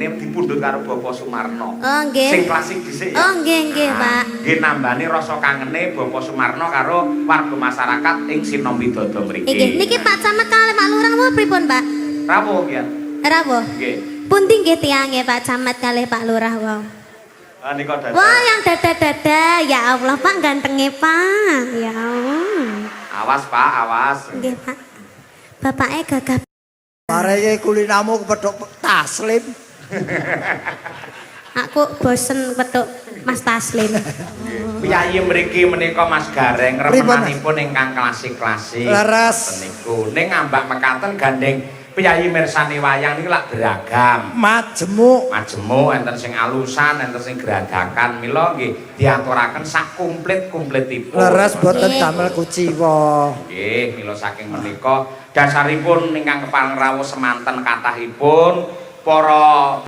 Dipundhut karo Bapak Sumarno. Oh, nggih. Sing klasik dhisik ya. Oh, nggih nggih, Pak. Nggih, nambani rasa kangene Bapak Sumarno karo warga masyarakat ing Sinom Widodo mriki. Nggih, niki Pak Camat kalih Pak Lurah mau pripun, Pak? Rawuh ya. Rawuh. Nggih. Pundi nggih tiange Pak Camat kalih Pak Lurah wau? Ah, nika dada. Wah, yang dada-dada. Ya Allah, Pak, gantenge, Pak. Ya Allah. Awas, Pak, awas. Nggih, Pak. Bapaknya gagah. Mareke kulinamu kepethuk Taslim. Aku bosen petuk Mas Taslim. Piyayi mriki menika, Mas Gareng, Pripun, Mas? remenanipun ingkang klasik-klasik. Leres. Niku ning ngambak mekaten gandeng piyayi mirsani wayang niku lak beragam. Majemuk. Majemuk, enten sing alusan, enten sing gradakan. Mila nggih diaturaken sak komplit-komplitipun. Leres, boten Nggih. damel kuciwa. Nggih, mila saking menika dasaripun ingkang kepareng rawuh semanten kathahipun para